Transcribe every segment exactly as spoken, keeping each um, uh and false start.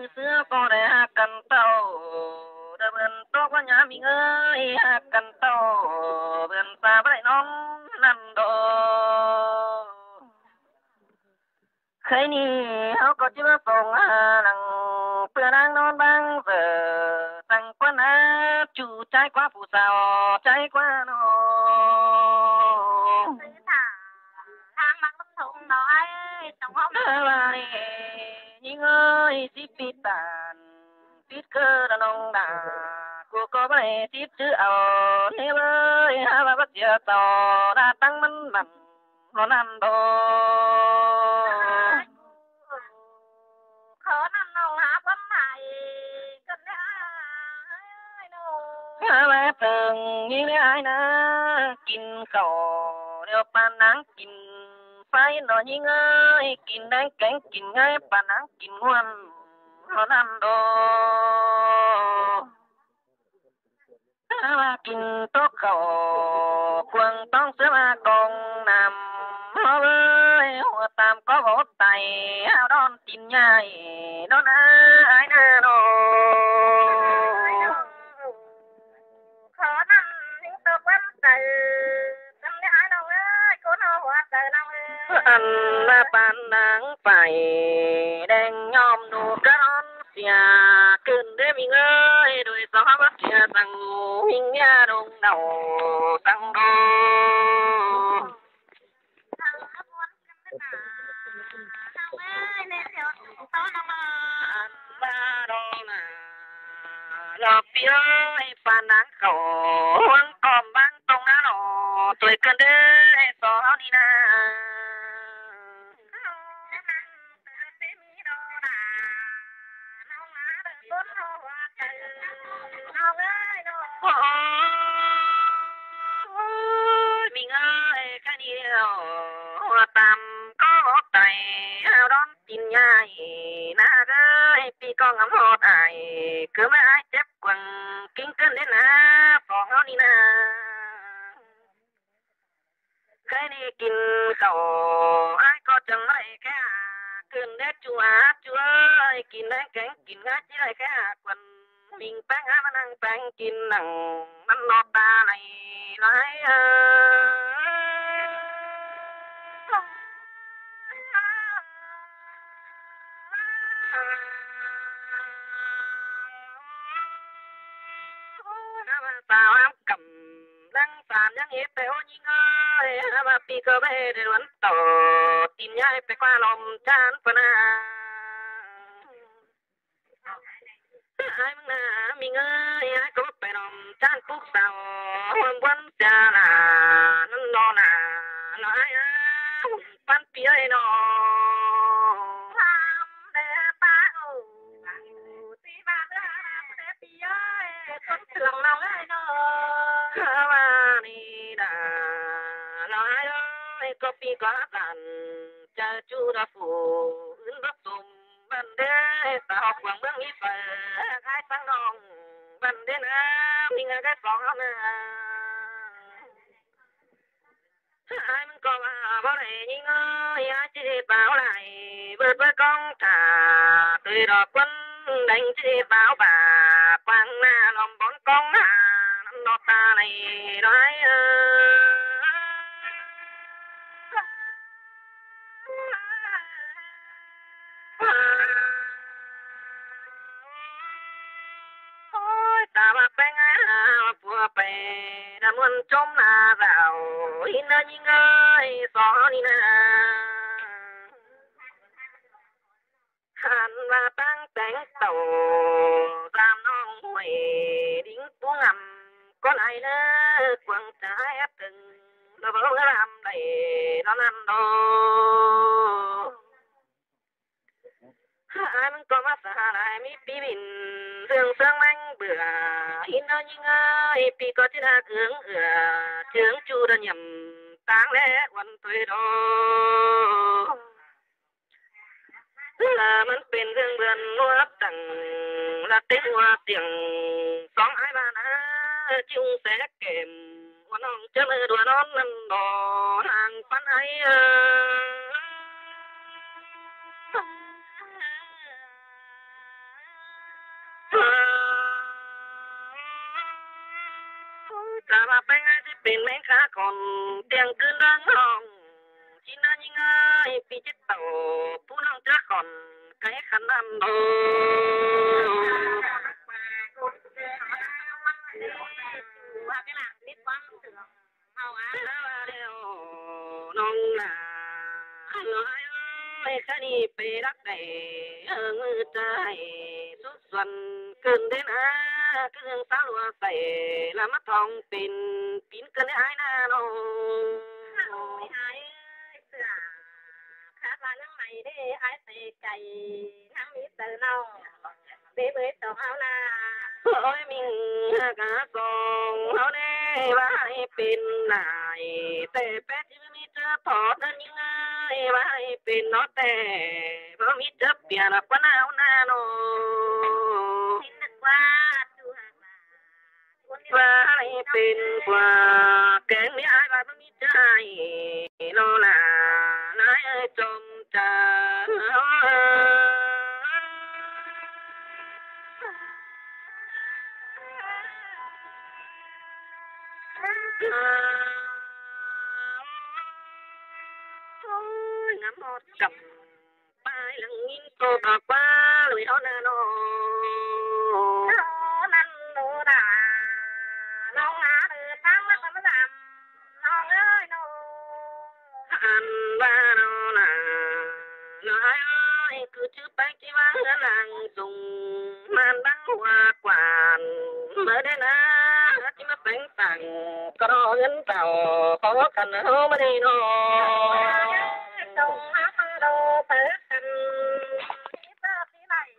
ꞌSứa ꞌpo đảy ꞌhặc căn ꞌtạu, đa bươn tốc ꞌva ꞌnhá ꞌmí ꞌngới ꞌhặc căn ꞌtạu, bươn sa báu đảy ꞌnón ꞌnặn đo. Khái ꞌnị ꞌháu ꞌcọ ꞌchí ꞌmá pông ha lăng, ꞌpưa ꞌnáng ꞌnón ꞌváng ꞌdệt, săng ꞌquá ꞌnạp ꞌchu ꞌchái ꞌquá phủ sao, ꞌchái ꞌquá ꞌnọ. Tháng mắc lắm thống nó ai, trong hôm nó. Ba ꞌnị, ꞌnhính ơi, síp pít bản, pít ꞌcơ đa ꞌnọng đa, ꞌcọ ꞌcọ báu đảy síp chứ au, ꞌnị ơi, ha ꞌva báu sia sau, đa ꞌtáng ꞌmắn mẳn, ꞌnọ ꞌnặn đo. Khó ꞌnặn ꞌnọng hả, ꞌquám hại, cơn đa, ơi, ꞌnọng. Ha ꞌva tơng, ꞌnhính ơi ꞌnạ, kin khảu, điêu ꞌpa ꞌnáng kin phái ꞌnọ ꞌnhính ơi, kin đéng kéng kin ꞌngái, ꞌpa ꞌnáng kin ꞌnguôn, ꞌnọ ꞌnặn đo. Sa ꞌva kin tốc khảu, cuông ꞌtóng ꞌsứa ꞌva cong năm, ꞌháu ơi, ꞌhua tam ꞌcó báu tai, ꞌháu đón tin ꞌnhại, đón ải ải ꞌnạ ꞌnọ. Khó ꞌnặn ꞌnhính tốc ꞌquám tai, căm ꞌnị ải ꞌnọng ơi, ꞌcốn ꞌháu ꞌhua tai ꞌnọng ơi. Ăn ꞌva ꞌpa ꞌnáng phải, đeng ꞌnhóm ꞌnụ cá đón sia, cơn đế ꞌmí ꞌngới, đuổi sóng hấp sia săng, ꞌmí ꞌnhá đông đau săng đô. Ăn ꞌva đo ꞌnạ, ꞌlọ ꞌpi ơi, ꞌpa ꞌnáng khảu, ꞌhuống cỏm ꞌváng tông ꞌná ꞌnọ, ꞌtoi cơn đế, so ꞌháu ꞌnị ꞌnạ. Ôi, ꞌmí ꞌngới, cái điều ꞌhua tam ꞌcó báu tai, ꞌháu đón tin ꞌnhại, ꞌnạ ơi, ꞌpi ꞌcọ ngắm ꞌhọt ải, ꞌcứ ꞌmá ải chếp cuông, ꞌkính cơn đế ꞌnạ, phóng ꞌháu ꞌnị ꞌnạ. Khái ꞌnị kin khảu, ải ꞌcọ chắng ꞌmá đảy ké hả, cơn đế ꞌchu hả ꞌchu ơi, kin đéng kéng kin ꞌngá ꞌchí đảy ké hả, cuông ꞌmính ꞌpéng hả ꞌmá ꞌnăng ꞌpéng kin nẳng, ꞌmắn ꞌnọ ta đảy ꞌnọi ơi. Ôi, ꞌnạ ꞌva tao ám căm, ꞌnăng san ꞌnhắng ꞌhế ꞌtẹ ꞌhô ꞌnhính ơi, ꞌnạ ꞌva ꞌpi ꞌcọ báu đảy đuôn ꞌtọ, tin ꞌnhại ꞌpẹ ꞌquá lom ꞌchán ꞌpưa ꞌnạ. Ải ꞌmứng ꞌnạ, ꞌmí ꞌngới, ải ꞌcọ báu pay lom ꞌchán púk sao, ꞌhuôm ꞌbuôn sia ꞌnạ, ꞌnặn ꞌnọ ꞌnạ, ꞌnọ ải ꞌnạ, ꞌpắn ꞌpi ơi ꞌnọ. Ám đé ꞌpá ổ, ꞌtí ꞌva ꞌmưa ám đé ꞌpi ơi, ꞌcốn tương ꞌnọng ơi ꞌnọ. ꞌCọ ꞌva ꞌnị đa, ꞌnọ ải ơi, ꞌcọ ꞌpi ꞌcọ ꞌhặc lăn, chaư ꞌchu đa phủ, ứn báu sôm, ꞌvắn đế, ta ꞌhọt cuông ꞌmướng ꞌmí phaư, ꞌhặc ải ꞌsướng ꞌnọng, ꞌvắn đế ꞌnạ, ꞌmí ꞌngá cái phóng ꞌnạ. Ải ꞌmắn ꞌcọ ꞌva báu đảy ꞌnhính ơi, ải ꞌchí báu lai, bớt bớt cong thả, tui đỏ cuốn, đéng ꞌchí báu bà, quang ꞌnạ lom bóng cong ꞌnạ, ꞌnặn ꞌnọ ta đảy, đỏ ải ơi. Ôi, ta ꞌva ꞌpéng ải ꞌva pua pay, đa ꞌmuôn chốm ꞌnạ dảo, ꞌhính ꞌnớ ꞌnhính ơi, so ꞌnị ꞌnạ. Hẳn ꞌva ꞌtáng téng tảu, dam ꞌnọng ꞌhuối, đính pú ngắm, ꞌcốn ải ꞌnớ, cuông chả ép tưng, đa báu ꞌngớ ꞌlam đảy, đón ăn đô. Ải ꞌmắn ꞌcọ ꞌmá sa lai ꞌmí ꞌpi ꞌmịn, ꞌsướng ꞌsướng ꞌmáng bửa, ꞌhính ꞌnớ ꞌnhính ơi, ꞌpi ꞌcọ ꞌchí đa ương ửa, ꞌchương ꞌchu đa nhẳm, ꞌtáng ꞌlé uôn ꞌtoi đô. Là ꞌmắn pên ꞌsướng bươn ꞌmúa tẳng, là tết ꞌmúa tiệng, sóng ải ꞌva ꞌnạ, ꞌchí ung sé kẻm, ꞌmá ꞌnọng ꞌchớ ꞌmưa đua ꞌnón ꞌnặn đỏ, hàng ꞌpắn ải ơi. Chả ꞌva ꞌpéng ai ꞌchí pên ꞌmếng cá khỏn, ꞌtiếng ꞌcứn ꞌlớng ꞌhọng. ꞌChí ꞌnớ ꞌnhính ơi, pi chết tảu, pú ꞌnọng ꞌchớ khỏn, cáy khăn ꞌnặn đô. ꞌNọng ꞌnạ, ꞌnọng ơi, ꞌkhạy ꞌnị pay đắc đảy, ơ, ꞌmự ꞌchớ ꞌhạy sút suôn ꞌcứn đé ꞌnớ, ꞌcứ ꞌhương sáo lua sảy, ꞌlạ ꞌmá thong pên, pín ꞌcứn đé ải ꞌnớ ꞌnọng. Ơi, ải ơi, ꞌsứa. Khát ꞌva ꞌnhắng ꞌmạy đé ải tê chay, ꞌnhắng ꞌmí tơ ꞌnọng. Bế bới tông ꞌháu ꞌnạ. Ôi, ꞌmí cá sông ꞌháu ꞌnị, ꞌva ải pên nải, tê pét ꞌchí ꞌmí ꞌchớ thọt ꞌnớ ꞌnhính ơi, ꞌva ải pên ꞌnọ tê, ꞌva ꞌmí ꞌchớ piến ꞌnọ ꞌquá ꞌnạ ꞌnớ ꞌnọng. ꞌSịn ꞌnưng ꞌquá, ꞌchua ꞌva ải pên ꞌquá, kéng ꞌmí ải ꞌva ꞌmí ꞌchớ ải ꞌnọ ꞌnạ, ꞌnị ơi chom chả. Ôi, ngắm hót cắm. Pay lăng ꞌnhính tô ꞌva ꞌquá lui ꞌháu ꞌnớ ꞌnọng. Ơ, ꞌnặn đô đa. ꞌNọng ꞌnạ, ơ, ꞌtáng ꞌmắn ꞌmắn dăm. ꞌNọng ơi ꞌnọng. Ăn ꞌva ꞌnọng ꞌnạ. ꞌNọng ơi ơi, ꞌcứ ꞌchư ꞌpéng ꞌchí ꞌmá ꞌhướn lăng sung. ꞌMắn báng hua quán. ꞌMớ đé ꞌnớ, ꞌchí ꞌmá ꞌpéng tẳng. ꞌCọ ꞌnọ ꞌhướn tảu, khong ꞌháu khăn ꞌháu ꞌmá đé ꞌnọng. Sung ꞌmá ꞌpéng đô tớ khăn. ꞌMí ꞌpưa ꞌmí đảy.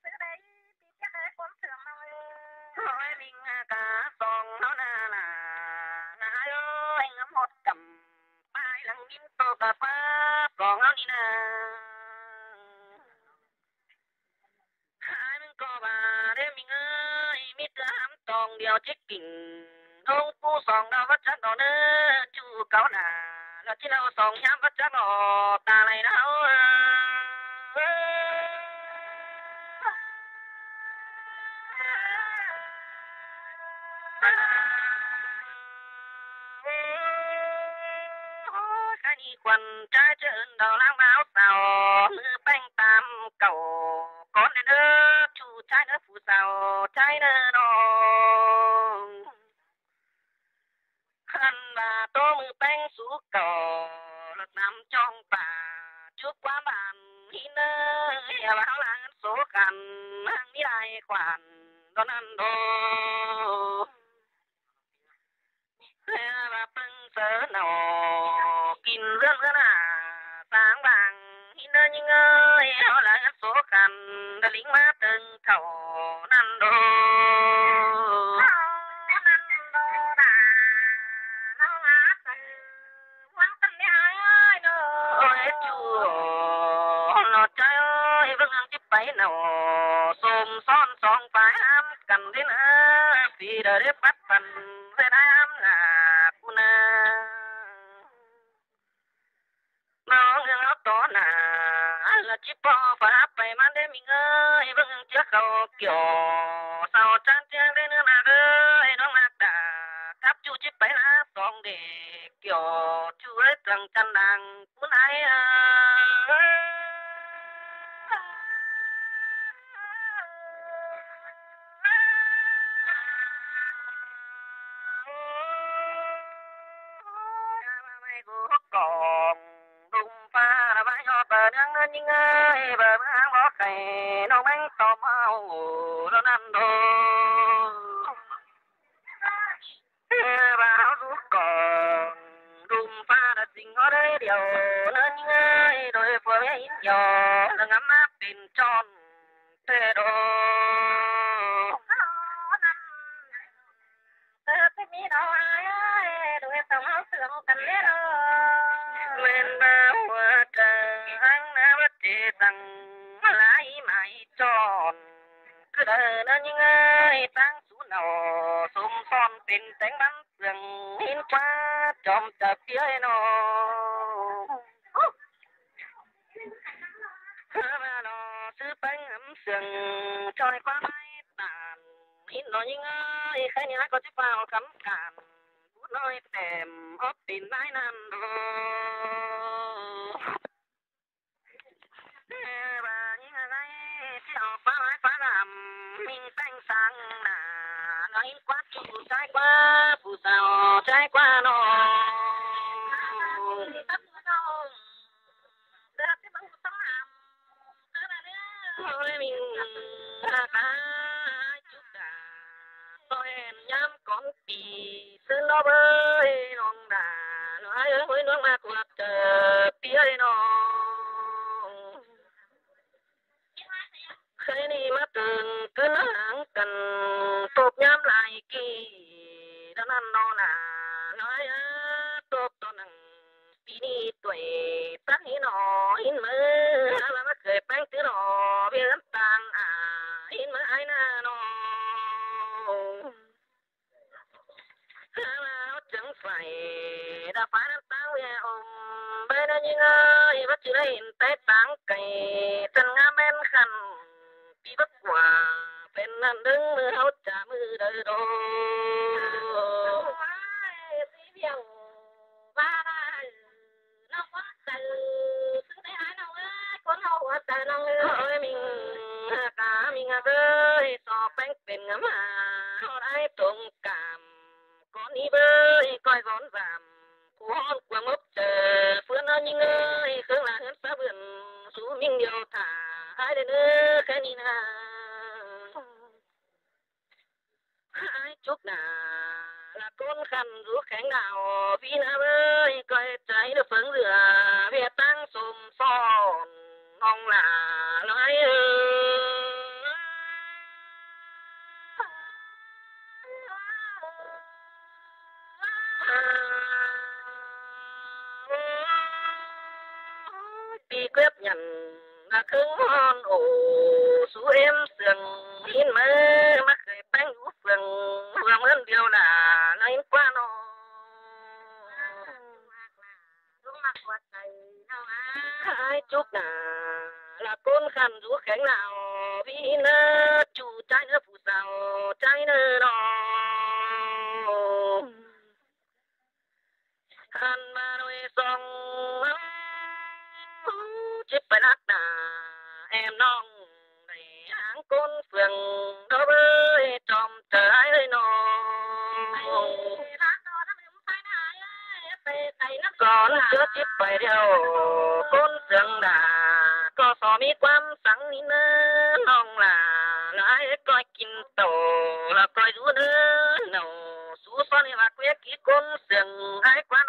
ꞌSứ đảy ꞌmí ꞌchớ ꞌhới cuốn sương ꞌnọng ơi. Ôi, ꞌmí cá sông ꞌháu ꞌnạ ꞌnạ. ꞌNạ ơi ơi, ngắm hót cắm. Pay lăng ꞌnhính tô ꞌva ꞌquá sông ꞌháu ꞌnị ꞌnạ. Ải ꞌmứng ꞌcọ ꞌva đé ꞌmí ơi, ꞌmí ꞌtưa hám tông điêu chếc kỉnh. ꞌNông pú song đao vắt chắc đó ꞌnớ, ꞌchu cáu ꞌnạ. ꞌLa ꞌchí ꞌlau song ꞌnhám vắt chắc đó, ta lay đao. Ôi, ꞌkhạy ꞌnị khuôn ꞌchái ꞌchớ ơn đao ꞌláng báo sao, ꞌmự ꞌpéng tam cảu. Cón đé ꞌnớ, ꞌchu ꞌchái ꞌnớ phủ sao, ꞌchái ꞌnớ ꞌnọng. Ăn ꞌva tô ꞌmự ꞌpéng sú cảu, ꞌlọt năm chong pả, chúp ꞌquám bản, ꞌhịn ꞌnớ, ꞌhịa ꞌva ꞌháu ꞌláng ăn số khăn, ꞌhăng ꞌmí lai khoản, đón ăn đô. ꞌVa ꞌpứng sớ nảu kin ꞌdớn ꞌnớ ꞌnạ, sáng bảng ꞌhịn ꞌnớ ꞌnhính ơi, ꞌháu ꞌlạ ꞌhướn số khăn, đa lính ꞌmá tơng thảu ꞌnặn đô. Ơ, ꞌnặn đô đa, ꞌháu ꞌlạ tơng, ꞌhuống tơng ꞌnị ơi đô. Ôi, ꞌchu, ꞌnọ ꞌchái ơi, ꞌvớng ꞌnưng ꞌchí pay nảu, sôm son song pay ꞌhám căn ꞌdến ơ, phi đa đế pắt păn, ꞌdến ꞌhám ꞌnạ, ꞌcú ꞌnạ. ꞌNọng ꞌnưng ꞌháu tó ꞌnạ, ꞌlạ ꞌchí ꞌpo pha pay ꞌmắn đé ꞌmí ơi, ꞌvớng ꞌnưng ꞌchớ khảu kiẻo, sau chán ꞌtiếng đé ꞌnưng ꞌnạ ơi, ꞌnọng ꞌnạ đa, cắp ꞌchu ꞌchí pay ꞌnạ song đê kiẻo, ꞌchu ơi, tường chăn đang. Cún ải ơ. Cỏng đùm pha là bái nho bờ nương ơn ꞌnhính ơi, bờ bưng háng bó khay, nông bánh tôm hao, ổ, nó năn đô. Ơ, ꞌva ꞌháu dú cỏng, đùm pha đa sing ꞌhó đé điêu, ꞌnớ ꞌnhính ơi, đôi phua ꞌmía ín yo, ꞌnớ ngắm ꞌmá pên chon, tê đô. Ơ, pí ꞌmí đô ải ơi, đôi tông ꞌháu sương căn đé đô. Ven ba hua trà, áng ná bát chế tăng, lái mái chon. Cứ đơ ꞌnớ ꞌnhính ơi, táng sú nảu, sôm son pên téng bắn sương, hín ꞌquá chom chả piới nô. Hơ ba lo, sư péng ngắm sương, choi ꞌquá mái tản, hín ꞌNo ꞌnhính ơi, khái ꞌnị ải ꞌcọ ꞌchí pao khắm cản, bút ꞌnọi tẻm ók pên ải ꞌnặn đô. ꞌNe ꞌva ꞌnhính ải ꞌchí au páo ải páo lăm, ꞌminh ꞌpéng sáng nả, ꞌnọi ꞌnhính quát ꞌchu ꞌchái ꞌquá, phủ sáo ꞌchái ꞌquá ꞌnọ. ꞌNọi ꞌminh ꞌhặc ải chúc đả, ꞌtoi ꞌhẹn ꞌnhám cón pi, ꞌsứ ꞌnọ bới ꞌnọng đả, ꞌnọi ải ơi, ꞌnọng ꞌmặc ꞌhuạk chảu pi ới ꞌnọng. Khái ꞌnị ꞌmá tưng ꞌcứn ꞌháng căn, tốp ꞌnhám lai ꞌkị, đa ꞌnặn ꞌnọ nả, ꞌnọi ải ơi, tốp ꞌto nẳng ꞌpi ꞌnị ꞌtoi tắt ꞌnị ꞌnọ, ꞌhính ꞌmá, ꞌlạ ꞌmá khởi ꞌpéng ꞌtứ ꞌnọ, ꞌviạk ꞌhướn ꞌtáng a, ꞌhính ꞌmá ải ꞌnạ ꞌnọ. ꞌLạ ꞌchắng phải, đa phái ꞌnặn ꞌtáng ꞌviạk ôm, bái ꞌnạ ꞌnhính ơi, báu ꞌchư đảy ꞌhính té ꞌtáng cay, chăn ꞌngá ꞌmen khăn, ꞌpi báu ꞌquá, pên ꞌnặn ꞌnưng ꞌmự ꞌháu chả ꞌmự đaư đô. ꞌNọng ꞌquá chaư, ꞌsứ đảy ải ꞌnọng ơi, cón ꞌháu ꞌquá chaư ꞌnọng ơi. Ôi ꞌminh ꞌhặc ꞌá, ꞌminh ꞌhặc ơi, so ꞌpéng pên ngắm hả, ꞌhọt ải tông cảm, cón ꞌnị bới, ꞌcoi dón dám, cu ꞌhọn cuông ốc chaư, ꞌpưa ꞌnọ ꞌnhính ơi, khớng ꞌlạ ꞌhướn sá bươn, sú ꞌminh điêu thả, ải đảy ꞌnớ, khái ꞌnị nả. Ải chúc nả, ꞌlạ cốn khăn dú khéng đảo, ꞌvi ꞌnạ bới, ꞌcoi chảy ꞌnớ phớng dưa, ꞌviạk ꞌtáng sôm son, ꞌnọng lả, ꞌlạ ải ơi. ꞌPi ꞌquiếp nhẳn ꞌlạ khớng ꞌhọn ổ, sú êm sương, ꞌhính ꞌmá, ꞌmá khởi ꞌpéng dú phường, hua ꞌmớn điêu đả, ꞌnọi ꞌhính ꞌquá ꞌnọ. Ải chúc nả, ꞌlạ cốn khăn dú khéng đảo, ꞌvi ꞌnớ, ꞌchu ꞌchái ꞌnớ, phủ sáo ꞌchái ꞌnớ ꞌnọ. Khăn ꞌva ꞌnọi song, ꞌchí pay lắc nả, êm ꞌnọng đảy ꞌháng cốn phường, đaư bới chom chaư ải ơi ꞌnọng. Cón ꞌchớ ꞌchí pay điêu, cốn phường đả, ꞌcọ so ꞌmí ꞌquám sắng ꞌnị ꞌnớ ꞌnọng lả, ꞌlạ ải ơi ꞌcoi kin tô, ꞌlạ ꞌcoi dú ꞌnớ ꞌnọng, sú so ꞌnị ꞌva ꞌquiếc ꞌkí cốn phường, ải ꞌquá